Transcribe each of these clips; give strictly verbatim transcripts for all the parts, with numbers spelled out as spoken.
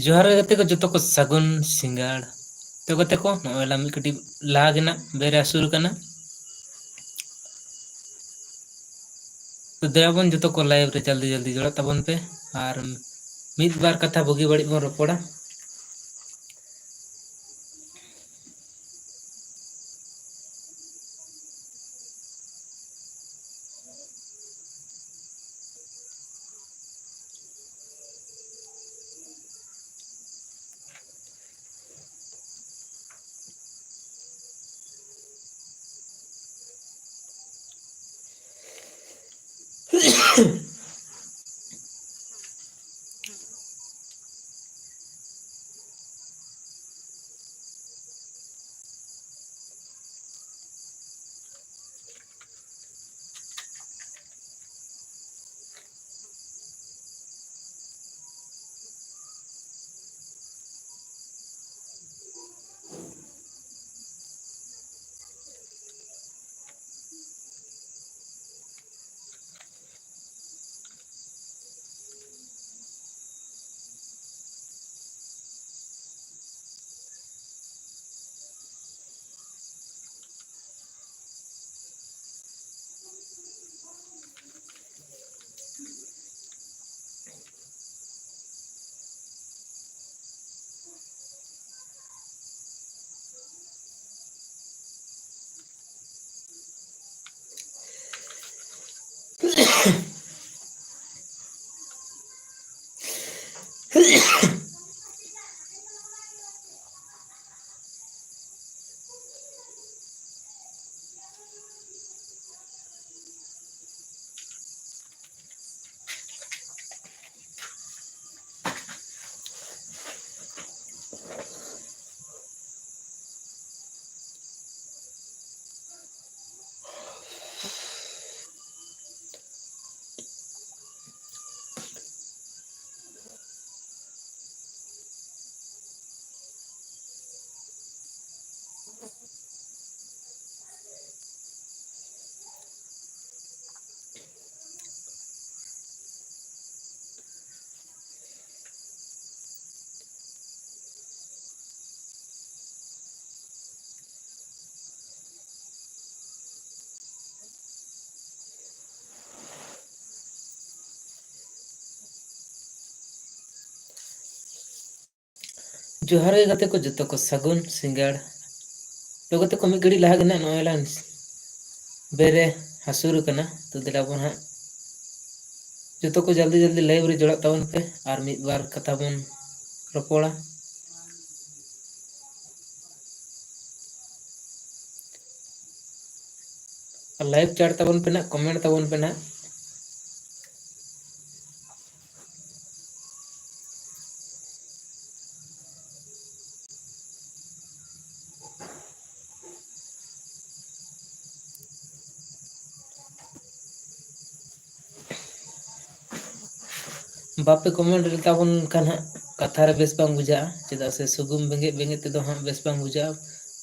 ᱡᱚᱦᱟᱨ ᱜᱮ ᱜᱟᱛᱮ ᱠᱚ, ᱡᱚᱛᱚ ᱠᱚ ᱥᱟᱹᱜᱩᱱ ᱥᱤᱸᱜᱟᱲ᱾ ᱛᱚ ᱜᱟᱛᱮ ᱠᱚ, ᱱᱚᱜᱼᱚᱭ ᱞᱟᱝ ᱢᱤᱫ ᱠᱟᱹᱴᱤᱡ ᱞᱟᱦᱟ ᱜᱮ ᱱᱟᱜ ᱵᱮᱨᱮ ᱟᱹᱥᱩᱨ ᱠᱟᱱᱟ᱾ ᱛᱚ ᱫᱮᱞᱟ ᱵᱚᱱ ᱡᱚᱛᱚ ᱠᱚ live ᱨᱮ ᱡᱚᱞᱫᱤ ᱡᱚᱞᱫᱤ ᱡᱚᱲᱟᱜ ᱛᱟᱵᱚᱱ ᱯᱮ, ᱟᱨ ᱢᱤᱫ ᱵᱟᱨ ᱠᱟᱛᱷᱟ ᱵᱩᱜᱤ ᱵᱟᱹᱲᱤᱡ ᱵᱚᱱ ᱨᱚᱯᱚᱲᱟ᱾ ᱡᱚᱦᱟᱨ ᱜᱮ ᱜᱟᱛᱮ ᱠᱚ ᱡᱚᱛᱚ ᱠᱚ, ᱥᱟᱹᱜᱩᱱ ᱥᱤᱸᱜᱟᱹᱲ᱾ ᱛᱚ ᱜᱟᱛᱮ ᱠᱚ, ᱢᱤᱫ ᱜᱷᱟᱹᱲᱤᱡ ᱞᱟᱦᱟ ᱜᱮ ᱱᱟᱜ ᱱᱚᱜᱼᱚᱭ ᱞᱟᱝ ᱵᱮᱨᱮ ᱦᱟᱹᱥᱩᱨ ᱟᱠᱟᱱᱟ᱾ ᱛᱚ ᱫᱮᱞᱟ ᱵᱚᱱ ᱦᱟᱸᱜ ᱡᱚᱛᱚ ᱠᱚ ᱡᱚᱞᱫᱤ ᱡᱚᱞᱫᱤ live ᱨᱮ ᱡᱚᱲᱟᱜ ᱛᱟᱵᱚᱱ ᱯᱮ ᱟᱨ ᱢᱤᱫ ᱵᱟᱨ ᱠᱟᱛᱷᱟ ᱵᱚᱱ ᱨᱚᱯᱚᱲᱟ᱾ ᱟᱨ live chat ᱛᱟᱵᱚᱱ ᱯᱮ ᱱᱟᱜ, comment ᱛᱟᱵᱚᱱ ᱯᱮ ᱱᱟᱜ᱾ ᱵᱟᱯᱮ comment ᱞᱮᱛᱟᱵᱚᱱ ᱠᱷᱟᱱ ᱦᱟᱸᱜ ᱠᱟᱛᱷᱟ ᱨᱮ ᱵᱮᱥ ᱵᱟᱝ ᱵᱩᱡᱷᱟᱹᱜᱼᱟ, ᱪᱮᱫᱟᱜ ᱥᱮ ᱥᱩᱜᱩᱢ ᱵᱮᱸᱜᱮᱫ ᱵᱮᱸᱜᱮᱫ ᱛᱮᱫᱚ ᱦᱟᱸᱜ ᱵᱮᱥ ᱵᱟᱝ ᱵᱩᱡᱷᱟᱹᱜᱼᱟ,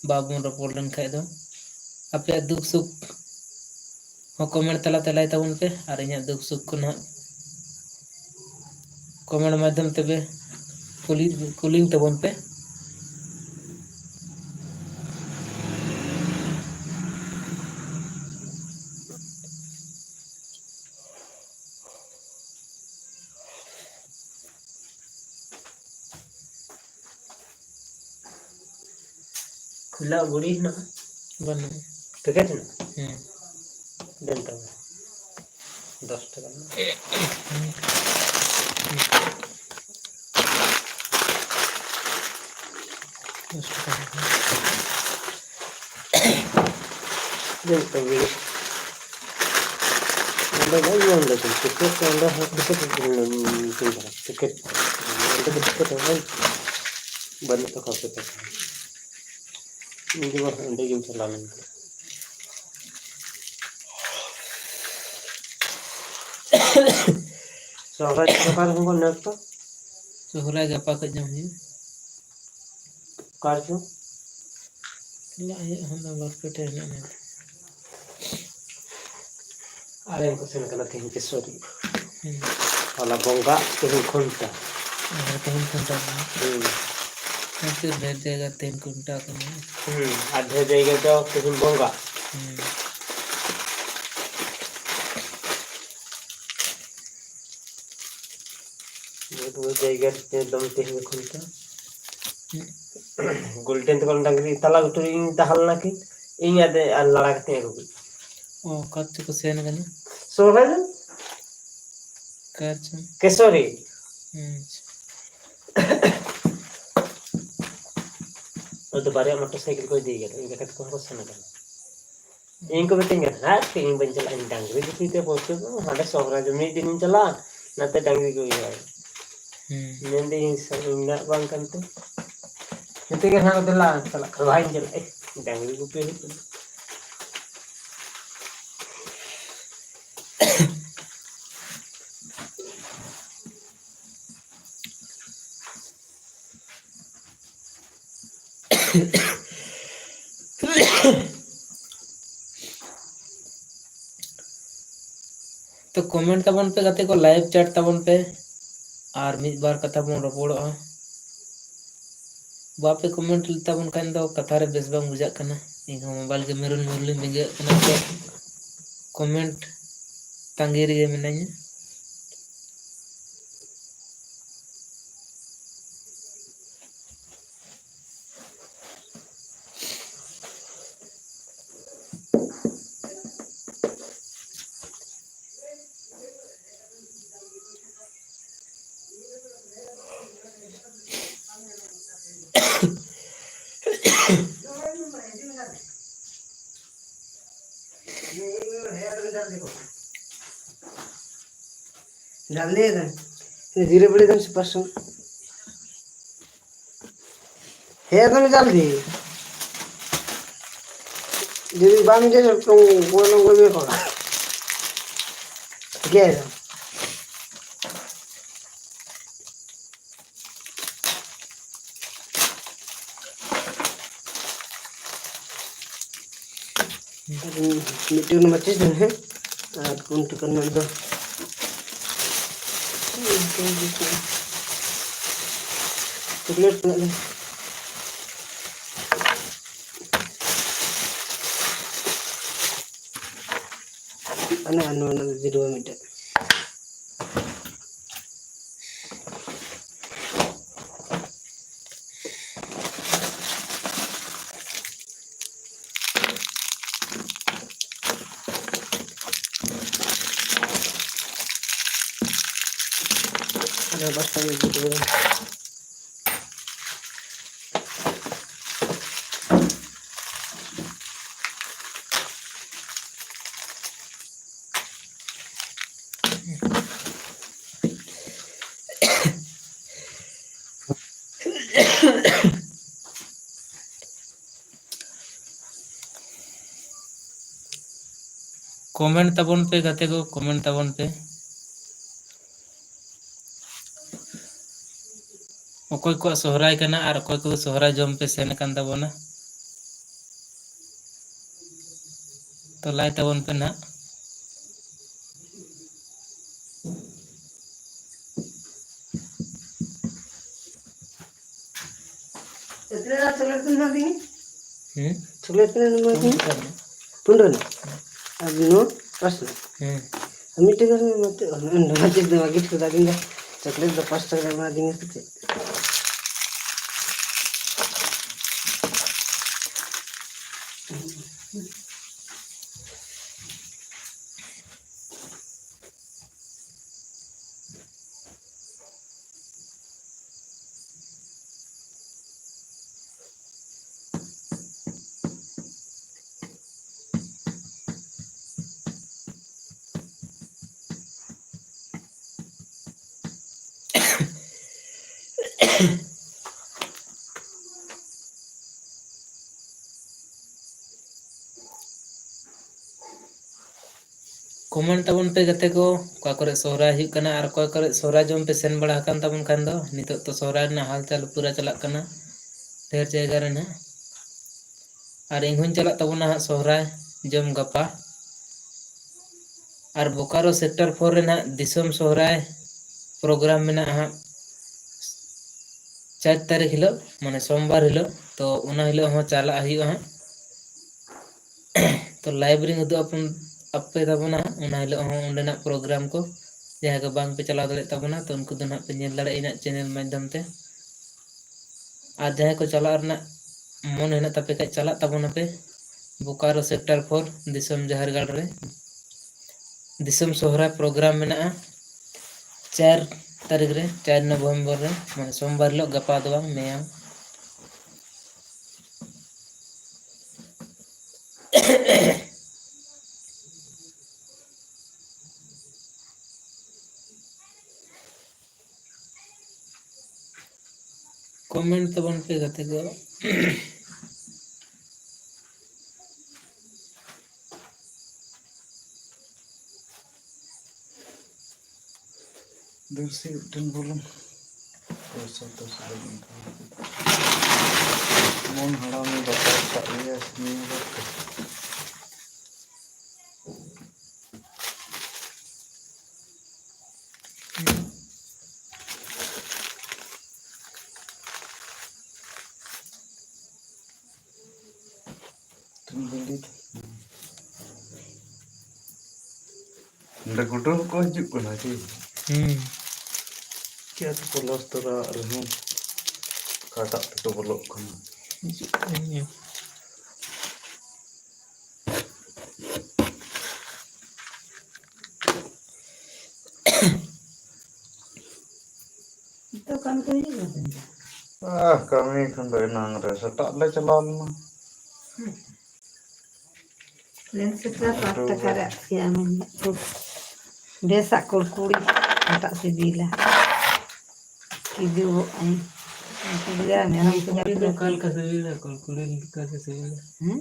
ᱵᱟᱵᱚᱱ ᱨᱚᱯᱚᱲ ᱞᱮᱱ ᱠᱷᱟᱡ ᱫᱚ᱾ ᱟᱯᱮᱭᱟᱜ ᱫᱩᱠ ᱥᱩᱠ ᱦᱚᱸ comment ᱛᱟᱞᱟᱛᱮ ᱞᱟᱹᱭ ᱛᱟᱵᱚᱱ ᱯᱮ, ᱟᱨ ᱤᱧᱟᱹᱜ ᱫᱩᱠ ᱥᱩᱠ ᱠᱚ ᱱᱟᱦᱟᱜ comment ᱢᱟᱫᱽᱫᱷᱚᱢ ᱛᱮᱯᱮ ᱠᱩᱞᱤ, ᱠᱩᱞᱤᱧ ᱛᱟᱵᱚᱱ ᱯᱮ᱾ ᱠᱷᱩᱞᱟ ᱵᱩᱲᱤ ᱦᱮᱱᱟᱜᱼᱟ? ᱵᱟᱹᱱᱩᱜᱼᱟ᱾ ᱯᱮᱠᱮᱴ ᱦᱮᱱᱟᱜᱼᱟ? ᱦᱮᱸ᱾ ᱫᱮᱱ ᱛᱚᱵᱮ᱾ ᱫᱚᱥ ᱴᱟᱠᱟ ᱨᱮᱱᱟᱜ᱾ ᱫᱚᱥ ᱴᱟᱠᱟ ᱨᱮᱱᱟᱜ᱾ ᱫᱮᱱ ᱛᱚᱵᱮ᱾ ᱚᱸᱰᱮ ᱫᱚ ᱤᱭᱟᱹ ᱚᱸᱰᱮ ᱠᱷᱚᱱ, ᱯᱮᱠᱮᱴ ᱠᱚ ᱚᱸᱰᱮ ᱦᱚᱸ ᱯᱮᱠᱮᱴ ᱠᱚ ᱧᱟᱢ, ᱧᱟᱢ ᱠᱟᱱᱟ᱾ ᱯᱮᱠᱮᱴ᱾ ᱚᱸᱰᱮ ᱫᱚ ᱯᱮᱠᱮᱴ ᱦᱚᱸ ᱵᱟᱹᱱᱩᱜ ᱛᱟᱠᱚᱣᱟ ᱯᱮᱠᱮᱴ᱾ ᱤᱧ ᱫᱚ ᱵᱟᱝ, ᱚᱸᱰᱮ ᱜᱤᱧ ᱪᱟᱞᱟᱣ ᱞᱮᱱ ᱛᱟᱦᱮᱸᱫ᱾ ᱥᱚᱦᱨᱟᱭ ᱚᱠᱟ ᱨᱮᱦᱚᱸ ᱵᱟᱹᱱᱩᱜ ᱛᱚ? ᱥᱚᱦᱨᱟᱭ ᱜᱟᱯᱟ ᱠᱷᱚᱡ ᱡᱚᱢ ᱦᱩᱭᱩᱜᱼᱟ᱾ ᱚᱠᱟ ᱨᱮᱪᱚ? ᱪᱟᱞᱟᱜ ᱦᱩᱭᱩᱜᱼᱟ, ᱦᱟᱱᱟ ᱵᱟᱨ ᱯᱮ ᱴᱷᱮᱱ ᱦᱮᱱᱟᱜᱼᱟ᱾ ᱟᱞᱮ ᱠᱚ ᱥᱮᱱ ᱠᱟᱱᱟ ᱛᱮᱦᱮᱧ ᱠᱤᱥᱳᱨᱤ᱾ ᱦᱩᱸ᱾ ᱦᱚᱞᱟ ᱵᱚᱸᱜᱟ, ᱛᱮᱦᱮᱧ ᱠᱷᱩᱱᱴᱟᱹᱣ᱾ ᱟᱨ ᱛᱮᱦᱮᱧ ᱠᱷᱩᱱᱴᱟᱹᱣ ᱠᱟᱱᱟ᱾ ᱦᱩᱸ᱾ ᱦᱮᱸ, ᱛᱚ ᱰᱷᱮᱨ ᱡᱟᱭᱜᱟ ᱛᱮᱦᱮᱧ ᱠᱷᱩᱱᱴᱟᱹᱣ ᱠᱟᱱᱟ᱾ ᱦᱩᱸ, ᱟᱨ ᱰᱷᱮᱨ ᱡᱟᱭᱜᱟ ᱫᱚ ᱛᱮᱦᱮᱧ ᱵᱚᱸᱜᱟ᱾ ᱦᱩᱸ᱾ ᱵᱚᱦᱩᱛ, ᱵᱚᱦᱩᱛ ᱡᱟᱭᱜᱟ ᱨᱮ ᱫᱚᱢᱮ ᱛᱮᱦᱮᱧ ᱠᱷᱩᱱᱴᱟᱹᱣ᱾ ᱜᱳᱞᱰᱮᱱ ᱛᱟᱠᱚ ᱰᱟᱝᱨᱤ ᱛᱟᱞᱟ ᱜᱩᱴᱩ ᱨᱮ ᱤᱧ ᱛᱟᱦᱮᱸ ᱞᱮᱱᱟ ᱠᱤᱱ, ᱤᱧ ᱟᱫᱮ ᱟᱨ ᱞᱟᱲᱟ ᱠᱟᱛᱮ ᱟᱹᱜᱩ ᱠᱮᱫ᱾ ᱚ, ᱚᱠᱟ ᱛᱮᱠᱚ ᱥᱮᱱ ᱠᱟᱱᱟ? ᱥᱚᱦᱨᱟᱭ ᱨᱮ᱾ ᱚᱠᱟ ᱨᱮᱪᱚ? ᱠᱮᱥᱚᱨᱤ᱾ ᱟᱪᱪᱷᱟ᱾ ᱟᱫᱚ ᱵᱟᱨᱭᱟ ᱢᱚᱴᱚᱨ ᱥᱟᱭᱠᱮᱞ ᱠᱚ ᱤᱫᱤ ᱠᱟᱫᱟ, ᱤᱧ ᱠᱟᱠᱟ ᱛᱟᱠᱚ ᱦᱚᱸᱠᱚ ᱥᱮᱱ ᱠᱟᱱᱟ᱾ ᱤᱧ ᱠᱚ ᱢᱤᱛᱟᱹᱧ ᱠᱟᱱᱟ, "ᱦᱟᱴ, ᱛᱮᱦᱮᱧ ᱵᱟᱹᱧ ᱪᱟᱞᱟᱜᱼᱟ, ᱤᱧ ᱰᱟᱝᱨᱤ ᱜᱩᱯᱤ ᱛᱮ ᱯᱚᱨᱥᱚᱱᱛᱚ ᱦᱟᱸᱰᱮ ᱥᱚᱦᱨᱟᱭ ᱨᱮ ᱢᱤᱫ ᱫᱤᱱᱤᱧ ᱪᱟᱞᱟᱜᱼᱟ, ᱱᱟᱛᱮ ᱰᱟᱝᱨᱤ ᱜᱩᱯᱤ ᱦᱩᱭᱩᱜᱼᱟ᱾" ᱦᱩᱸ᱾ ᱢᱮᱱᱫᱟᱹᱧ, "ᱤᱧ ᱥᱟᱶ ᱤᱧ ᱢᱮᱱᱟᱜ ᱵᱟᱝ ᱠᱟᱱ ᱛᱮ?" ᱢᱤᱛᱟᱹᱧ ᱠᱟᱱᱟ, "ᱦᱟᱸᱰᱮ ᱫᱮᱞᱟ ᱪᱟᱞᱟᱜ ᱠᱟᱱᱟ, ᱵᱟᱹᱧ ᱪᱟᱞᱟᱜᱼᱟ, ᱰᱟᱝᱨᱤ ᱜᱩᱯᱤ ᱦᱩᱭᱩᱜ ᱠᱟᱱᱟ᱾" ᱛᱚ comment ᱛᱟᱵᱚᱱ ᱯᱮ ᱜᱟᱛᱮ ᱠᱚ, live chat ᱛᱟᱵᱚᱱ ᱯᱮ, ᱟᱨ ᱢᱤᱫ ᱵᱟᱨ ᱠᱟᱛᱷᱟ ᱵᱚᱱ ᱨᱚᱯᱚᱲᱚᱜᱼᱟ᱾ ᱵᱟᱯᱮ comment ᱛᱟᱵᱚᱱ ᱠᱷᱟᱱ ᱫᱚ ᱠᱟᱛᱷᱟ ᱨᱮ ᱵᱮᱥ ᱵᱟᱝ ᱵᱩᱡᱷᱟᱹᱜ ᱠᱟᱱᱟ᱾ ᱤᱧ ᱦᱚᱸ mobile ᱜᱮ ᱢᱮᱨᱩᱞ ᱢᱮᱨᱩᱞᱤᱧ ᱵᱮᱸᱜᱮᱫ ᱠᱟᱱᱟ, ᱛᱚ comment ᱛᱟᱺᱜᱤ ᱨᱮᱜᱮ ᱢᱮᱱᱟᱹᱧᱟ᱾ ᱰᱟᱞᱮ ᱫᱟ, ᱫᱷᱤᱨᱮ ᱵᱟᱹᱲᱤ ᱫᱟᱢ ᱥᱩᱯᱟᱨ ᱥᱚᱝ᱾ ᱦᱮᱸ, ᱫᱚᱢᱮ ᱡᱟᱞᱫᱤ᱾ ᱡᱩᱫᱤ ᱵᱟᱢ ᱤᱭᱟᱹᱭᱟ, ᱜᱚᱡ ᱜᱚᱡ ᱢᱮ ᱠᱚᱲᱟ᱾ ᱴᱷᱤᱠᱟᱹᱭ ᱫᱟᱢ᱾ ᱢᱤᱫᱴᱮᱱ ᱢᱟᱹᱪᱤᱥ ᱫᱚ ᱦᱮᱸ, ᱟᱨ ᱯᱩᱱ ᱴᱩᱠᱟᱹᱱ ᱨᱮᱱᱟᱜ ᱫᱚ ᱪᱚᱠᱞᱮᱴ ᱢᱮᱱᱟᱜ ᱫᱚ᱾ ᱚᱱᱟ ᱟᱨ ᱱᱚᱣᱟ ᱨᱮᱱᱟᱜ ᱫᱚ ᱡᱤᱨᱟᱹᱣᱟ ᱢᱤᱫᱴᱮᱡ᱾ ᱟᱨ ᱵᱟᱥᱛᱟ ᱜᱮ ᱤᱫᱤ ᱠᱚᱣᱟ᱾ Comment ᱛᱟᱵᱚᱱ ᱯᱮ ᱜᱟᱛᱮ ᱠᱚ, comment ᱛᱟᱵᱚᱱ ᱯᱮ᱾ ᱚᱠᱚᱭ ᱠᱚᱣᱟᱜ ᱥᱚᱦᱨᱟᱭ ᱠᱟᱱᱟ ᱟᱨ ᱚᱠᱚᱭ ᱠᱚᱫᱚ ᱥᱚᱦᱨᱟᱭ ᱡᱚᱢ ᱯᱮ ᱥᱮᱱ ᱟᱠᱟᱱ ᱛᱟᱵᱚᱱᱟ? ᱛᱚ ᱞᱟᱹᱭ ᱛᱟᱵᱚᱱ ᱯᱮ ᱱᱟᱦᱟᱜ᱾ ᱪᱚᱠᱞᱮᱴ ᱛᱤᱱᱟᱹᱜ ᱮᱢᱟ ᱫᱤᱧᱟ? ᱦᱩᱸ? ᱪᱚᱠᱞᱮᱴ ᱛᱤᱱᱟᱹᱜ ᱮᱢᱟ ᱫᱤᱧᱟ? ᱯᱚᱱᱨᱚ ᱨᱮᱱᱟᱜ᱾ ᱟᱨ ᱱᱚᱣᱟ ᱯᱟᱸᱪ ᱨᱮᱱᱟᱜ᱾ ᱦᱩᱸ᱾ ᱟᱨ ᱢᱤᱫᱴᱮᱱ ᱜᱟᱱ ᱢᱟᱛᱚ, ᱱᱚᱣᱟ ᱪᱮᱫ ᱫᱚ ᱜᱤᱯᱷᱴ ᱠᱚ ᱫᱟᱜ ᱫᱤᱧ ᱫᱟ᱾ ᱪᱚᱠᱞᱮᱴ ᱫᱚ ᱯᱟᱸᱪ ᱴᱟᱠᱟ ᱮᱢᱟ ᱫᱤᱧᱟ ᱥᱮ ᱪᱮᱫ? Comment ᱛᱟᱵᱚᱱ ᱯᱮ ᱜᱟᱛᱮ ᱠᱚ, ᱚᱠᱟ ᱠᱚᱨᱮ ᱥᱚᱦᱨᱟᱭ ᱦᱩᱭᱩᱜ ᱠᱟᱱᱟ ᱟᱨ ᱚᱠᱟ ᱠᱚᱨᱮ ᱥᱚᱦᱨᱟᱭ ᱡᱚᱢ ᱯᱮ ᱥᱮᱱ ᱵᱟᱲᱟ ᱟᱠᱟᱱ ᱛᱟᱵᱚᱱ ᱠᱷᱟᱱ ᱫᱚ᱾ ᱱᱤᱛᱚᱜ ᱛᱚ ᱥᱚᱦᱨᱟᱭ ᱨᱮᱱᱟᱜ ᱦᱟᱞᱪᱟᱞ ᱯᱩᱨᱟᱹ ᱪᱟᱞᱟᱜ ᱠᱟᱱᱟ ᱰᱷᱮᱨ ᱡᱟᱭᱜᱟ ᱨᱮ ᱱᱟᱦᱟᱜ᱾ ᱟᱨ ᱤᱧ ᱦᱚᱸᱧ ᱪᱟᱞᱟᱜ ᱛᱟᱵᱚᱱᱟ ᱦᱟᱸᱜ ᱥᱚᱦᱨᱟᱭ ᱡᱚᱢ ᱜᱟᱯᱟ᱾ ᱟᱨ ᱵᱳᱠᱟᱨᱳ sector four ᱨᱮ ᱱᱟᱦᱟᱜ ᱫᱤᱥᱚᱢ ᱥᱚᱦᱨᱟᱭ program ᱢᱮᱱᱟᱜᱼᱟ ᱦᱟᱸᱜ ᱪᱟᱨ ᱛᱟᱹᱨᱤᱠᱷ ᱦᱤᱞᱳᱜ, ᱢᱟᱱᱮ ᱥᱳᱢᱵᱟᱨ ᱦᱤᱞᱳᱜ᱾ ᱛᱚ ᱚᱱᱟ ᱦᱤᱞᱳᱜ ᱦᱚᱸ ᱪᱟᱞᱟᱜ ᱦᱩᱭᱩᱜᱼᱟ ᱦᱟᱸᱜ᱾ ᱛᱚ live ᱨᱤᱧ ᱩᱫᱩᱜ ᱟᱯᱚᱱ-, ᱟᱯᱮ ᱛᱟᱵᱚᱱᱟ ᱦᱟᱸᱜ ᱚᱱᱟ ᱦᱤᱞᱳᱜ ᱦᱚᱸ ᱚᱸᱰᱮᱱᱟᱜ program ᱠᱚ᱾ ᱡᱟᱦᱟᱸᱭ ᱠᱚ ᱵᱟᱝ ᱯᱮ ᱪᱟᱞᱟᱣ ᱫᱟᱲᱮᱭᱟᱜ ᱛᱟᱵᱚᱱᱟ, ᱛᱚ ᱩᱱᱠᱩ ᱫᱚ ᱱᱟᱦᱟᱜ ᱯᱮ ᱧᱮᱞ ᱫᱟᱲᱮᱭᱟᱜᱼᱟ ᱤᱧᱟᱹᱜ channel ᱢᱟᱫᱽᱫᱷᱚᱢ ᱛᱮ᱾ ᱟᱨ ᱡᱟᱦᱟᱸᱭ ᱠᱚ ᱪᱟᱞᱟᱜ ᱨᱮᱱᱟᱜ ᱢᱚᱱ ᱦᱮᱱᱟᱜ ᱛᱟᱯᱮ ᱠᱷᱟᱡ, ᱪᱟᱞᱟᱜ ᱛᱟᱵᱚᱱᱟᱯᱮ ᱵᱳᱠᱟᱨᱳ sector four ᱫᱤᱥᱚᱢ ᱡᱟᱦᱮᱨ ᱜᱟᱲ ᱨᱮ᱾ ᱫᱤᱥᱚᱢ ᱥᱚᱦᱨᱟᱭ ᱯᱨᱳᱜᱨᱟᱢ ᱢᱮᱱᱟᱜᱼᱟ ᱪᱟᱨ ᱛᱟᱹᱨᱤᱠᱷ ᱨᱮ, ᱪᱟᱨ ᱱᱚᱵᱷᱮᱢᱵᱚᱨ ᱨᱮ, ᱢᱟᱱᱮ ᱥᱳᱢᱵᱟᱨ ᱦᱤᱞᱳᱜ, ᱜᱟᱯᱟ ᱫᱚ ᱵᱟᱝ, ᱢᱮᱭᱟᱝ᱾ ᱠᱚᱢᱮᱱᱴ ᱛᱟᱵᱚᱱ ᱯᱮ ᱜᱟᱛᱮ ᱠᱚ᱾ ᱫᱩᱥᱤ ᱢᱤᱫᱴᱮᱱ ᱵᱩᱞᱩᱝ᱾ ᱯᱚᱭᱥᱟ ᱫᱚᱥ ᱦᱟᱡᱟᱨ ᱤᱱᱠᱟᱢ᱾ ᱢᱚᱱ ᱦᱟᱲᱟᱢ ᱵᱟᱯᱞᱟ ᱠᱟᱜ ᱞᱮᱭᱟ ᱱᱤᱭᱟᱹ ᱵᱟᱨ ᱫᱚ᱾ ᱛᱩᱢ ᱵᱤᱞᱤ᱾ ᱱᱚᱰᱮ ᱜᱩᱰᱩ ᱦᱚᱸᱠᱚ ᱦᱤᱡᱩᱜ ᱠᱟᱱᱟ ᱪᱮ? ᱦᱩᱸ᱾ ᱪᱤᱠᱟᱹ ᱛᱮᱠᱚ ᱞᱚᱥ ᱛᱚᱨᱟ ᱨᱮᱦᱚᱸ ᱚᱠᱟᱴᱟᱜ ᱛᱮᱠᱚ ᱵᱚᱞᱚᱜ ᱠᱟᱱᱟ? ᱦᱤᱡᱩᱜ ᱠᱟᱱ ᱜᱮᱭᱟ᱾ ᱱᱤᱛᱚᱜ ᱠᱟᱹᱢᱤ ᱠᱚ ᱦᱤᱡᱩᱜ ᱠᱟᱱ ᱛᱟᱦᱮᱸ? ᱟᱦ, ᱠᱟᱹᱢᱤ ᱠᱷᱚᱱ ᱫᱚ ᱮᱱᱟᱝ ᱨᱮ ᱥᱮᱛᱟᱜ ᱞᱮ ᱪᱟᱞᱟᱣ ᱞᱮᱱᱟ᱾ ᱦᱮᱸ᱾ ᱞᱮᱱ ᱥᱮᱛᱟᱜ ᱯᱟᱸᱪ ᱴᱟᱠᱟ ᱨᱮ ᱟᱴᱠᱤ ᱟᱢᱟᱹᱧ ᱦᱟᱸᱜ᱾ ᱵᱮᱥᱟᱜ ᱠᱩᱲᱠᱩᱲᱤ, ᱚᱠᱟᱴᱟᱜ ᱥᱤᱵᱤᱞᱟ? ᱠᱤᱫᱩᱵᱚᱜ ᱟᱹᱧ᱾ ᱠᱩᱲᱠᱩᱲᱤ ᱫᱚ ᱚᱠᱟ ᱞᱮᱠᱟ ᱥᱤᱵᱤᱞᱟ? ᱠᱩᱲᱠᱩᱲᱤ ᱞᱮᱠᱟ ᱜᱮ ᱥᱤᱵᱤᱞᱟ᱾ ᱦᱮᱸ?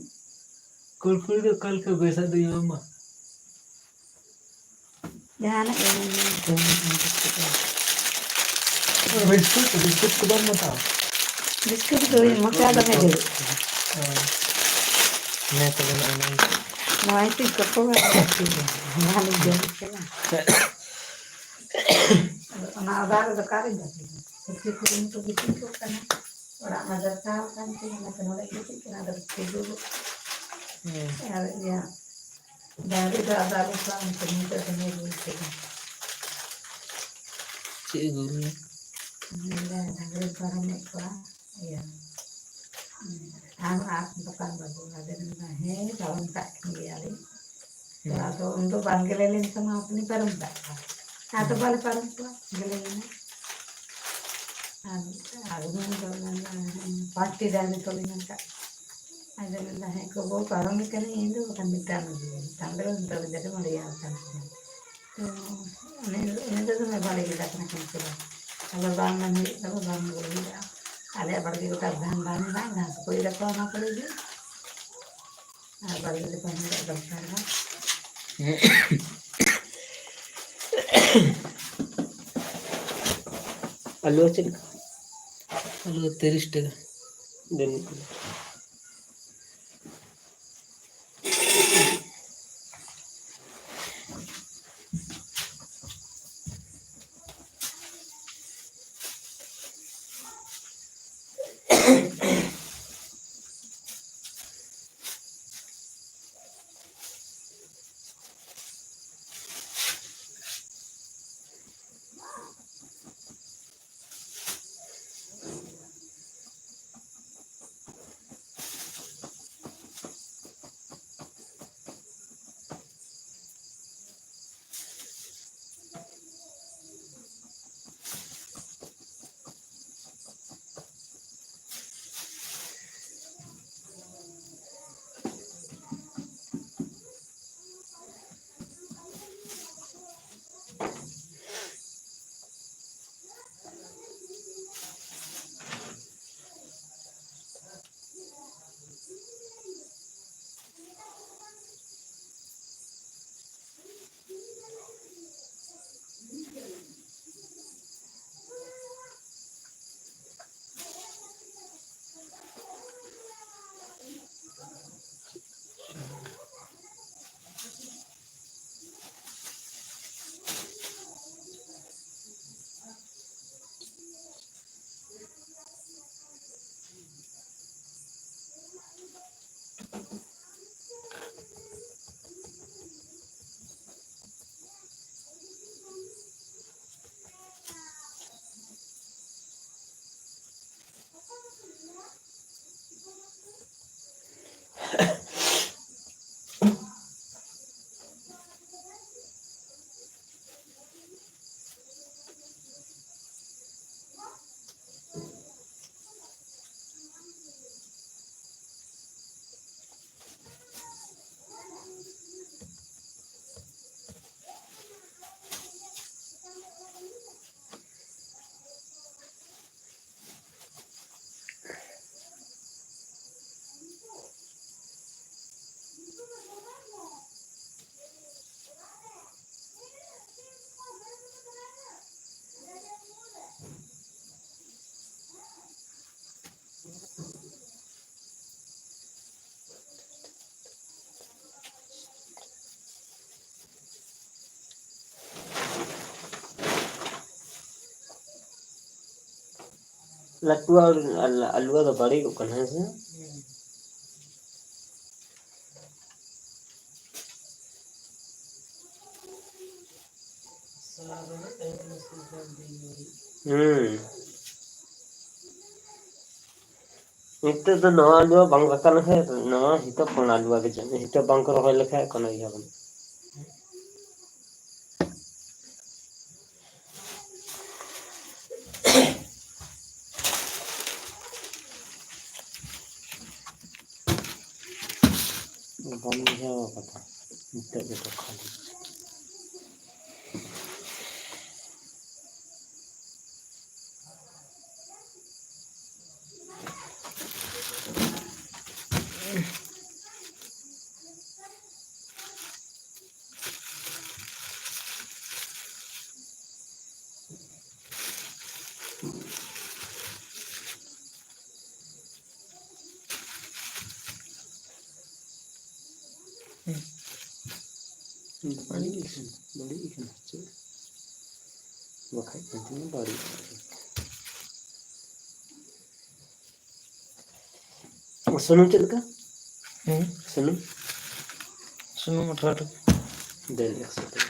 ᱠᱩᱲᱠᱩᱲᱤ ᱫᱚ ᱚᱠᱟ ᱞᱮᱠᱟ ᱵᱮᱥᱟᱜ ᱫᱚᱧ ᱮᱢᱟᱢᱟ? ᱡᱟᱦᱟᱱᱟᱜ ᱜᱮ ᱢᱮᱱ ᱢᱮ, ᱡᱚᱢ ᱢᱮ, ᱵᱤᱥᱠᱩᱴ ᱫᱚ᱾ ᱵᱤᱥᱠᱩᱴ, ᱵᱤᱥᱠᱩᱴ ᱠᱚ ᱵᱟᱢ ᱦᱟᱛᱟᱣᱟ? ᱵᱤᱥᱠᱩᱴ ᱫᱚ ᱢᱚᱪᱟ ᱫᱚᱢᱮ ᱡᱳᱨ᱾ ᱦᱳᱭ᱾ ᱦᱮᱸ, ᱛᱚᱵᱮ ᱱᱚᱜᱼᱚᱭ ᱱᱚᱣᱟ᱾ ᱱᱚᱣᱟ ᱤᱧ ᱠᱚᱠᱚ ᱵᱟᱲᱟᱭᱟ, ᱴᱷᱤᱠ ᱜᱮᱭᱟ᱾ ᱡᱟᱦᱟᱸ ᱞᱤᱧ ᱡᱚᱢ ᱠᱟᱱᱟ᱾ ᱟᱫᱚ ᱚᱱᱟ ᱚᱰᱟᱨ ᱨᱮᱫᱚ ᱚᱠᱟᱨᱤᱧ ᱫᱚᱦᱚᱭᱟ? ᱯᱩᱛᱷᱤ ᱠᱚ ᱤᱧ ᱠᱚ ᱜᱤᱛᱤᱡ ᱠᱚᱜ ᱠᱟᱱᱟ᱾ ᱚᱲᱟᱜ ᱢᱟ ᱫᱚᱨᱠᱟᱨ ᱠᱟᱱ ᱛᱤᱧ, ᱚᱱᱟᱛᱮ ᱱᱚᱰᱮ ᱜᱤᱛᱤᱡ ᱠᱟᱱᱟ, ᱟᱫᱚ ᱠᱤᱫᱩᱵ᱾ ᱦᱮᱸ᱾ ᱟᱨ ᱤᱭᱟᱹ, ᱰᱟᱝᱨᱤ ᱫᱚ ᱟᱫᱚ ᱟᱞᱮ ᱥᱟᱶ ᱩᱱᱠᱩ ᱱᱤᱛᱚᱜ ᱫᱚ ᱧᱮᱞ ᱦᱩᱭ ᱠᱮᱫᱟ᱾ ᱪᱮᱫ ᱮ ᱜᱳᱞ ᱞᱮᱫ? ᱧᱮᱞ ᱞᱮ ᱰᱟᱝᱨᱤ ᱯᱟᱨᱚᱢᱮᱫ ᱠᱚᱣᱟ, ᱤᱭᱟᱹ, ᱟᱢ ᱟᱨ ᱫᱚᱠᱟᱱ ᱵᱟᱹᱵᱩ, ᱟᱫᱚᱧ ᱢᱮᱱᱫᱟ, "ᱦᱮᱸ, ᱯᱟᱨᱚᱢ ᱠᱟᱜ ᱠᱤᱱ ᱜᱮᱭᱟᱞᱤᱧ, ᱟᱫᱚ ᱩᱱ ᱫᱚ ᱵᱟᱝ ᱜᱮᱞᱮ ᱞᱮᱱ ᱠᱷᱟᱱ ᱢᱟ ᱟᱯᱱᱤ ᱯᱟᱨᱚᱢ ᱠᱟᱜ ᱠᱚᱣᱟ᱾ ᱟᱫᱚ ᱵᱟᱞᱮ ᱯᱟᱨᱚᱢ ᱠᱚᱣᱟ, ᱜᱮᱞᱮ ᱞᱮᱱᱟ᱾ ᱟᱨ ᱟᱨ ᱩᱱ ᱫᱚ ᱚᱱᱟ ᱯᱟᱸᱪᱴᱤ ᱰᱟᱝᱨᱤ ᱠᱚ ᱞᱮᱱᱟ ᱠᱟᱜ᱾ ᱟᱫᱚ ᱢᱮᱱᱫᱟ, "ᱦᱮᱸ ᱜᱚᱜᱚ, ᱯᱟᱨᱚᱢ ᱠᱟᱹᱱᱟᱹᱧ ᱤᱧ ᱫᱚ, ᱵᱟᱠᱷᱟᱱ ᱢᱤᱫᱴᱟᱝ ᱢᱤᱫᱴᱟᱝ ᱫᱚ ᱡᱚᱛᱚ ᱜᱤᱫᱽᱨᱟᱹ ᱢᱟᱹᱲᱤᱭᱟ ᱟᱠᱟᱱ ᱛᱤᱧᱟ᱾" ᱛᱚ ᱩᱱᱤ ᱩᱱᱤ ᱫᱚ ᱫᱚᱢᱮ ᱵᱷᱟᱞᱮ ᱜᱤᱫᱽᱨᱟᱹ ᱠᱟᱱᱟ ᱠᱤᱱᱛᱩ ᱟᱫᱚ ᱵᱟᱝ ᱢᱮᱱ ᱦᱩᱭᱩᱜ ᱛᱟᱵᱚ, ᱵᱟᱝ ᱜᱚᱲ ᱦᱩᱭᱩᱜᱼᱟ᱾ ᱟᱞᱮᱭᱟᱜ ᱵᱟᱲᱜᱮ ᱜᱚᱴᱟ ᱫᱷᱟᱱ ᱫᱷᱟᱱ ᱢᱮᱱᱟᱜᱼᱟ, ᱜᱷᱟᱥ ᱠᱚ ᱤᱨ ᱟᱠᱚ ᱚᱱᱟ ᱠᱚᱨᱮ ᱜᱮ᱾ ᱟᱨ ᱵᱟᱲᱜᱮ ᱫᱚ ᱵᱟᱝ ᱦᱩᱭᱩᱜ ᱫᱚᱨᱠᱟᱨ ᱫᱚ᱾ ᱟᱹᱞᱩ ᱪᱮᱫ ᱞᱮᱠᱟ? ᱟᱹᱞᱩ ᱛᱤᱨᱤᱥ ᱴᱟᱠᱟ᱾ ᱫᱮᱱ᱾ ᱞᱟᱹᱴᱩᱣᱟᱜ ᱟᱞᱩᱣᱟ ᱫᱚ ᱵᱟᱹᱲᱤᱡᱚᱜ ᱠᱟᱱᱟ, ᱦᱮᱸ ᱥᱮ? ᱦᱩᱸ᱾ ᱱᱤᱛᱚᱜ ᱫᱚ ᱱᱚᱣᱟ ᱟᱞᱩᱣᱟ ᱵᱟᱝ ᱨᱟᱠᱟᱵ ᱞᱮᱠᱷᱟᱡ, ᱱᱚᱣᱟ ᱦᱤᱛᱚᱜ ᱠᱷᱚᱱ ᱟᱞᱩᱣᱟ ᱜᱮ ᱡᱚᱢ, ᱦᱤᱛᱚᱜ ᱵᱟᱝ ᱠᱚ ᱨᱚᱦᱚᱭ ᱞᱮᱠᱷᱟᱡ ᱠᱳᱱᱳ ᱤᱭᱟᱹ ᱵᱟᱹᱱᱩᱜ᱾ ᱵᱟᱢ ᱵᱩᱡᱷᱟᱹᱣ ᱠᱟᱫᱟ, ᱱᱤᱛᱚᱜ ᱜᱮ ᱛᱚᱠᱷᱚᱱ᱾ ᱵᱟᱹᱲᱤᱡ ᱠᱟᱱᱟ, ᱵᱟᱹᱲᱤᱡ ᱠᱟᱱᱟ ᱪᱮᱫ? ᱵᱟᱠᱷᱟᱡ ᱠᱟᱱ ᱛᱤᱧᱟ ᱵᱟᱹᱲᱤᱡ᱾ ᱥᱩᱱᱩᱢ ᱪᱮᱫ ᱞᱮᱠᱟ? ᱦᱩᱸ? ᱥᱩᱱᱩᱢ? ᱥᱩᱱᱩᱢ ᱟᱴᱷᱨᱚ ᱴᱟᱠᱟ᱾ ᱫᱮᱱ ᱮᱠᱥᱚ ᱴᱟᱠᱟ᱾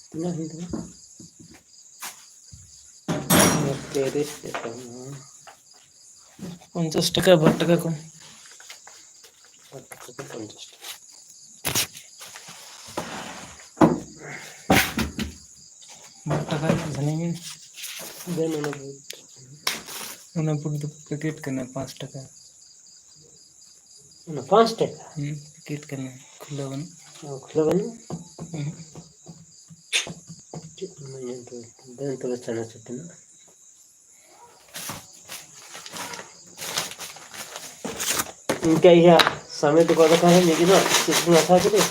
ᱛᱤᱱᱟᱹᱜ ᱦᱩᱭᱩᱜ ᱛᱟᱢᱟ? ᱛᱤᱨᱤᱥ ᱴᱟᱠᱟ᱾ ᱯᱚᱧᱪᱟᱥ ᱴᱟᱠᱟ, ᱵᱟᱨ ᱴᱟᱠᱟ ᱠᱚᱢ᱾ ᱵᱟᱨ ᱴᱟᱠᱟ ᱠᱚᱢ, ᱯᱚᱧᱪᱟᱥ ᱴᱟᱠᱟ᱾ ᱵᱟᱨ ᱴᱟᱠᱟ ᱨᱮᱱᱟᱜ ᱡᱷᱟᱹᱞᱤ ᱢᱮ᱾ ᱫᱮᱱ ᱚᱱᱟ ᱵᱩᱴ᱾ ᱚᱱᱟ ᱵᱩᱴ ᱫᱚ ᱯᱮᱠᱮᱴ ᱠᱟᱱᱟ, ᱯᱟᱸᱪ ᱴᱟᱠᱟ᱾ ᱚᱱᱟ ᱯᱟᱸᱪ ᱴᱟᱠᱟ? ᱦᱩᱸ, ᱯᱮᱠᱮᱴ ᱠᱟᱱᱟ, ᱠᱷᱩᱞᱟᱹᱣ ᱵᱟᱹᱱᱩᱜ᱾ ᱚ, ᱠᱷᱩᱞᱟᱹᱣ ᱵᱟᱹᱱᱩᱜ? ᱦᱩᱸ᱾ ᱪᱮᱫ ᱠᱚ ᱢᱮᱱᱟ ᱛᱚᱵᱮ? ᱫᱮᱱ ᱛᱚᱵᱮ ᱪᱟᱱᱟᱪᱩᱨ ᱛᱤᱱᱟᱹᱜ? ᱤᱱᱠᱟᱹ ᱤᱭᱟᱹ ᱥᱟᱢᱤᱛ ᱠᱚ ᱫᱚᱠᱟᱱ ᱨᱮ ᱢᱤᱫ ᱫᱤᱱ ᱪᱮᱫ ᱠᱚᱧ ᱦᱟᱛᱟᱣ ᱠᱮᱫᱟ,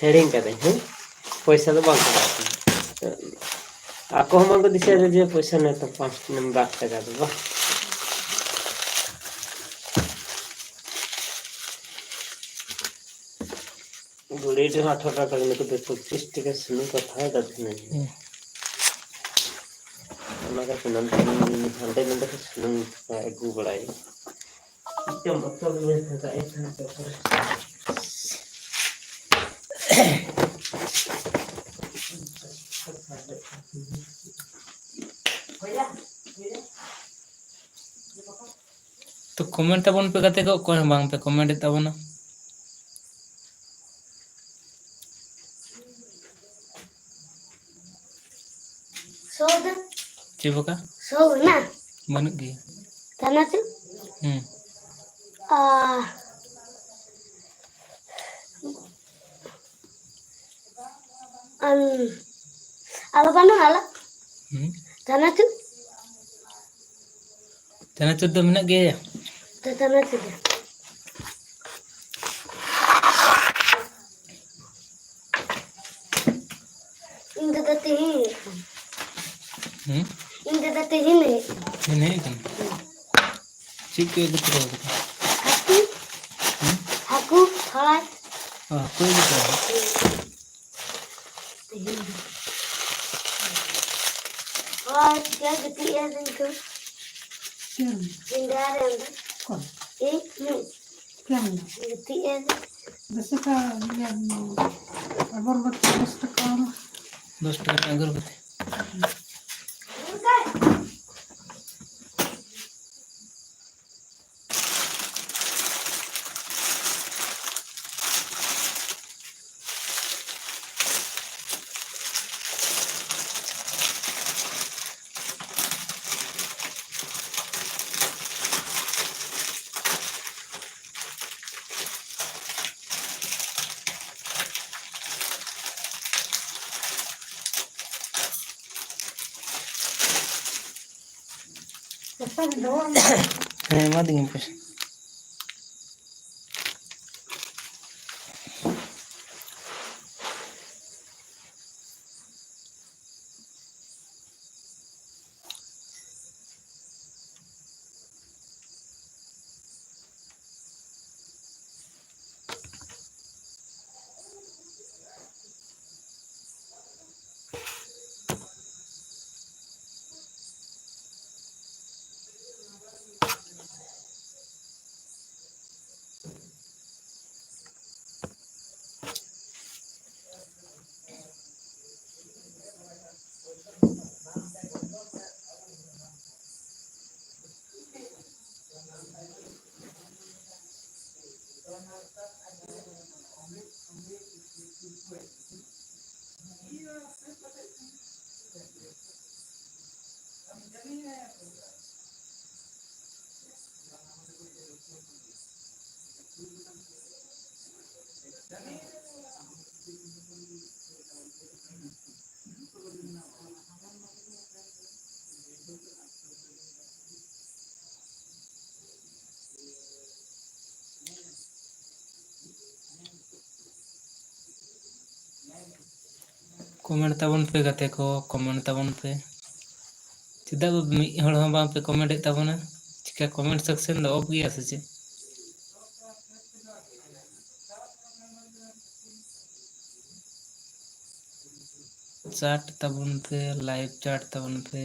ᱦᱤᱲᱤᱧ ᱠᱟᱫᱟᱹᱧ᱾ ᱦᱮᱸ, ᱯᱚᱭᱥᱟ ᱫᱚ ᱵᱟᱝ ᱠᱟᱱᱟ᱾ ᱟᱠᱚ ᱦᱚᱸ ᱵᱟᱝᱠᱚ ᱫᱤᱥᱟᱹᱭᱮᱫᱟ ᱡᱮ ᱯᱚᱭᱥᱟ ᱱᱮᱛᱚ ᱯᱟᱸᱪ ᱴᱟᱠᱟ, ᱵᱟᱨ ᱴᱟᱠᱟ ᱫᱚ ᱵᱟᱝ᱾ ᱵᱩᱲᱤ ᱨᱮᱦᱚᱸ ᱟᱴᱷᱟᱨᱚ ᱴᱟᱠᱟ, ᱱᱩᱠᱩ ᱫᱚ ᱯᱚᱸᱪᱤᱥ ᱴᱟᱠᱟ ᱥᱩᱱᱩᱢ ᱠᱚ ᱦᱟᱛᱟᱣ ᱮᱫᱟ ᱛᱤᱱᱟᱹᱜ? ᱦᱩᱸ᱾ ᱚᱱᱟ ᱠᱷᱟᱹᱛᱤᱨ ᱱᱚᱱᱛᱮ ᱦᱟᱸᱰᱮ ᱱᱚᱰᱮ ᱠᱷᱚᱱ ᱥᱩᱱᱩᱢ ᱠᱚ ᱟᱹᱜᱩ ᱵᱟᱲᱟᱭᱟ᱾ ᱢᱤᱫᱴᱟᱝ ᱵᱚᱛᱚᱞ ᱨᱮ ᱯᱷᱟᱸᱠᱟ ᱮ ᱛᱟᱦᱮᱸ ᱠᱚᱜ ᱠᱟᱱᱟ᱾ ᱛᱚ comment ᱛᱟᱵᱚᱱ ᱯᱮ ᱜᱟᱛᱮ ᱠᱚ, ᱚᱠᱚᱭ ᱦᱚᱸ ᱵᱟᱝ ᱯᱮ comment ᱮᱫ ᱛᱟᱵᱚᱱᱟ᱾ ᱥᱚ ᱫᱚ? ᱪᱮᱫ ᱵᱟᱠᱟ? ᱥᱚ ᱢᱮᱱᱟᱜᱼᱟ? ᱵᱟᱹᱱᱩᱜ ᱜᱮᱭᱟ᱾ ᱛᱟᱱᱟ ᱪᱚ? ᱦᱩᱸ᱾ ᱟ, ᱟᱢ, ᱟᱞᱚ ᱵᱟᱹᱱᱩᱜᱼᱟ, ᱟᱞᱚ? ᱦᱩᱸ᱾ ᱛᱟᱱᱟ ᱪᱚ? ᱪᱟᱱᱟᱪᱩᱨ ᱫᱚ ᱢᱮᱱᱟᱜ ᱜᱮᱭᱟ᱾ ᱛᱚ ᱪᱟᱱᱟᱪᱩᱨ ᱫᱚ᱾ ᱤᱧ ᱫᱟᱫᱟ ᱛᱮᱦᱮᱧ ᱦᱮᱡ ᱠᱟᱱᱟ᱾ ᱦᱩᱸ? ᱤᱧ ᱫᱟᱫᱟ ᱛᱮᱦᱮᱧ ᱦᱮᱡ ᱠᱟᱱᱟ᱾ ᱦᱮᱸ, ᱦᱮᱡ ᱠᱟᱱᱟ᱾ ᱪᱮᱫ ᱠᱚ ᱟᱹᱜᱩ ᱛᱚᱨᱟ ᱠᱟᱫᱟ? ᱦᱟᱹᱠᱩ᱾ ᱦᱩᱸ? ᱦᱟᱹᱠᱩ ᱯᱷᱟᱭ᱾ ᱚ, ᱦᱟᱹᱠᱩ ᱟᱹᱜᱩ ᱛᱚᱨᱟ ᱠᱟᱫᱟ᱾ ᱦᱩᱸ᱾ ᱛᱮᱦᱮᱧ ᱫᱚ᱾ ᱟᱨ ᱪᱮᱫ ᱜᱤᱛᱤᱡ ᱮᱱ ᱫᱚ? ᱪᱮᱫ? ᱯᱤᱸᱰᱟ ᱨᱮ ᱚᱸᱰᱮ᱾ ᱚᱠᱚᱭ? ᱤᱧ, ᱤᱧ᱾ ᱪᱮᱫ ᱮᱢ ᱢᱮᱱᱫᱟ? ᱜᱤᱛᱤᱡ ᱮᱱ᱾ ᱵᱮᱥᱤ ᱠᱟ-, ᱤᱭᱟᱹ, ᱟᱜᱚᱨᱵᱟᱹᱛᱤ ᱫᱚᱥ ᱴᱟᱠᱟ ᱮᱢ᱾ ᱫᱚᱥ ᱴᱟᱠᱟ ᱨᱮᱱᱟᱜ ᱟᱜᱚᱨᱵᱟᱹᱛᱤ᱾ ᱦᱮᱸ, ᱮᱢᱟᱫᱤᱧᱟᱹᱧ ᱯᱮ᱾ Comment ᱛᱟᱵᱚᱱ ᱯᱮ ᱜᱟᱛᱮ ᱠᱚ, comment ᱛᱟᱵᱚᱱ ᱯᱮ᱾ ᱪᱮᱫᱟᱜ ᱢᱤᱫ ᱦᱚᱲ ᱦᱚᱸ ᱵᱟᱝ ᱯᱮ comment ᱮᱫ ᱛᱟᱵᱚᱱᱟ? ᱪᱤᱠᱟ comment section ᱫᱚ off ᱜᱮᱭᱟ ᱥᱮ ᱪᱮᱫ? Chat ᱛᱟᱵᱚᱱ ᱯᱮ, live chat ᱛᱟᱵᱚᱱ ᱯᱮ᱾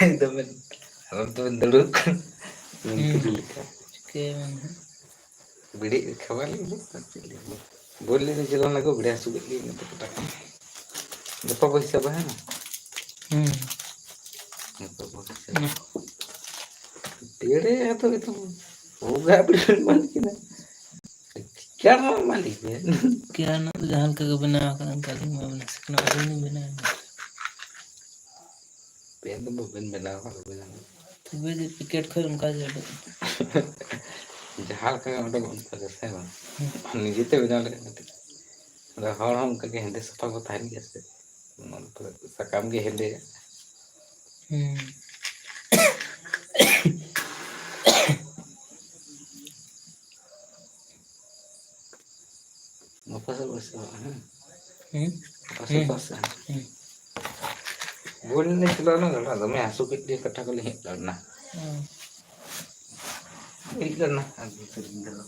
ᱮᱠᱫᱚᱢ ᱟᱨᱟᱢ ᱛᱮᱵᱮᱱ ᱫᱩᱲᱩᱵ ᱠᱟᱱᱟ᱾ ᱦᱩᱸ᱾ ᱪᱤᱠᱟᱹᱭᱟᱵᱮᱱ ᱦᱟᱸᱜ? ᱵᱤᱲᱤ ᱠᱷᱟᱵᱟ ᱞᱤᱧ ᱞᱟᱹᱭ ᱫᱟ, ᱪᱮᱫ ᱞᱤᱧ ᱞᱟᱹᱭᱟ? ᱵᱚᱞ ᱮᱱᱮᱡ ᱪᱟᱞᱟᱣ ᱞᱮᱱᱟ ᱠᱚ, ᱵᱤᱲᱤ ᱦᱟᱹᱥᱩ ᱠᱮᱫ ᱞᱤᱧ ᱢᱮᱱᱛᱮ ᱯᱚᱴᱟᱠ᱾ ᱜᱟᱯᱟ ᱯᱚᱭᱥᱟ ᱵᱟᱝ? ᱦᱩᱸ᱾ ᱜᱟᱯᱟ ᱯᱚᱭᱥᱟ᱾ ᱦᱩᱸ᱾ ᱵᱤᱲᱤ ᱦᱟᱛᱟᱣ ᱜᱮᱛᱚ᱾ ᱵᱚᱸᱜᱟ ᱵᱤᱲᱤ ᱮᱢᱟᱱ ᱠᱤᱱᱟ᱾ ᱪᱤᱠᱟᱹ ᱢᱟ ᱢᱟᱹᱞᱤᱠ ᱜᱮ᱾ ᱪᱤᱠᱟᱹ ᱨᱮᱱᱟᱜ ᱫᱚ ᱡᱟᱦᱟᱸ ᱞᱮᱠᱟ ᱜᱮ ᱵᱮᱱᱟᱣ ᱟᱠᱟᱫ, ᱚᱱᱠᱟ ᱜᱮ ᱮᱢᱟ ᱵᱮᱱᱟ, ᱥᱤᱠᱷᱱᱟᱹᱣ ᱟᱹᱞᱤᱧ ᱞᱤᱧ ᱵᱮᱱᱟᱣ ᱮᱫᱟ᱾ ᱯᱮ ᱫᱚ ᱵᱟᱵᱮᱱ ᱵᱮᱱᱟᱣ ᱠᱟᱜ ᱵᱮᱱᱟ᱾ ᱛᱚᱵᱮ ᱡᱮ ᱯᱮᱠᱮᱴ ᱠᱷᱚᱱ ᱚᱱᱠᱟ ᱜᱮ ᱩᱰᱩᱠ᱾ ᱡᱟᱦᱟᱸ ᱞᱮᱠᱟ ᱜᱮ ᱚᱰᱚᱠᱚᱜ ᱚᱱᱠᱟ ᱜᱮ ᱥᱮ ᱵᱟᱝ? ᱱᱤᱡᱮᱛᱮ ᱵᱮᱱᱟᱣ ᱞᱮᱠᱷᱟᱱ ᱠᱟᱹᱴᱤᱡ᱾ ᱟᱫᱚ ᱦᱚᱲ ᱦᱚᱸ ᱚᱱᱠᱟ ᱜᱮ ᱦᱮᱸᱫᱮ ᱥᱟᱯᱷᱟ ᱠᱚ ᱛᱟᱦᱮᱱ ᱜᱮᱭᱟ ᱥᱮ᱾ ᱚᱱᱟ ᱫᱚ ᱥᱟᱠᱟᱢ ᱜᱮ ᱦᱮᱸᱫᱮᱭᱟ᱾ ᱦᱩᱸ᱾ ᱜᱟᱯᱟ ᱥᱮᱫ ᱵᱚ ᱥᱮᱱᱚᱜᱼᱟ, ᱦᱮᱸ? ᱦᱩᱸ? ᱜᱟᱯᱟ ᱥᱮᱫ ᱦᱩᱸ᱾ ᱵᱚ ᱥᱮᱱᱚᱜᱼᱟ᱾ ᱦᱩᱸ᱾ ᱵᱚᱞ ᱮᱱᱮᱡ ᱪᱟᱞᱟᱣ ᱞᱮᱱᱟ, ᱜᱟᱰᱟ ᱫᱚᱢᱮ ᱦᱟᱹᱥᱩ ᱠᱮᱫ ᱞᱮᱭᱟ, ᱠᱟᱴᱟ ᱠᱚᱞᱮ ᱦᱮᱡ ᱞᱮᱱᱟ᱾ ᱦᱩᱸ᱾ ᱦᱮᱡ ᱞᱮᱱᱟ, ᱟᱨ ᱫᱚ ᱥᱮᱨᱮᱧ ᱫᱚ᱾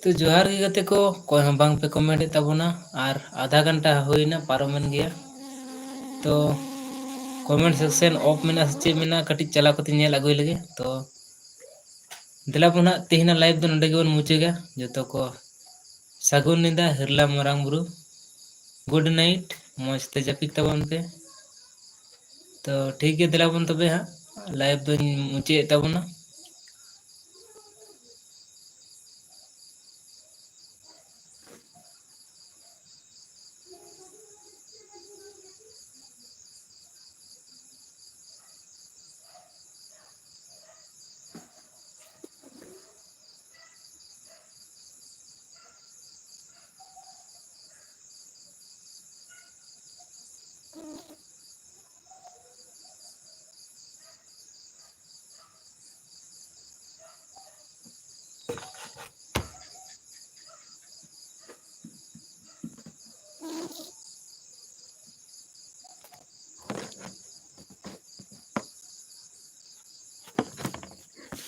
ᱛᱚ ᱡᱚᱦᱟᱨ ᱜᱮ ᱜᱟᱛᱮ ᱠᱚ, ᱚᱠᱚᱭ ᱦᱚᱸ ᱵᱟᱝ ᱯᱮ ᱠᱚᱢᱮᱱᱴ ᱮᱫ ᱛᱟᱵᱚᱱᱟ ᱟᱨ ᱟᱫᱷᱟ ᱜᱷᱚᱱᱴᱟ ᱦᱩᱭᱱᱟ, ᱯᱟᱨᱚᱢᱮᱱ ᱜᱮᱭᱟ᱾ ᱛᱚ ᱠᱚᱢᱮᱱᱴ ᱥᱮᱠᱥᱮᱱ ᱚᱯᱷ ᱢᱮᱱᱟᱜᱼᱟ ᱥᱮ ᱪᱮᱫ ᱢᱮᱱᱟᱜᱼᱟ, ᱠᱟᱹᱴᱤᱡ ᱪᱟᱞᱟᱣ ᱠᱟᱛᱮ ᱧᱮᱞ ᱟᱹᱜᱩᱭ ᱞᱮᱜᱮ᱾ ᱛᱚ ᱫᱮᱞᱟ ᱵᱚᱱ ᱦᱟᱸᱜ ᱛᱮᱦᱮᱧᱟᱜ ᱞᱟᱭᱤᱵᱷ ᱫᱚ ᱱᱚᱰᱮ ᱜᱮᱵᱚᱱ ᱢᱩᱪᱟᱹᱫᱟ᱾ ᱡᱚᱛᱚ ᱠᱚ ᱥᱟᱹᱜᱩᱱ ᱧᱤᱫᱟᱹ, ᱦᱤᱨᱞᱟ ᱢᱟᱨᱟᱝ ᱵᱩᱨᱩ, ᱜᱩᱰ ᱱᱟᱭᱤᱴ, ᱢᱚᱡᱽ ᱛᱮ ᱡᱟᱹᱯᱤᱫ ᱛᱟᱵᱚᱱ ᱯᱮ᱾ ᱛᱚ ᱴᱷᱤᱠ ᱜᱮᱭᱟ, ᱫᱮᱞᱟ ᱵᱚᱱ ᱛᱚᱵᱮ ᱦᱟᱸᱜ ᱞᱟᱭᱤᱵᱷ ᱫᱚᱧ ᱢᱩᱪᱟᱹᱫ ᱮᱫ ᱛᱟᱵᱚᱱᱟ᱾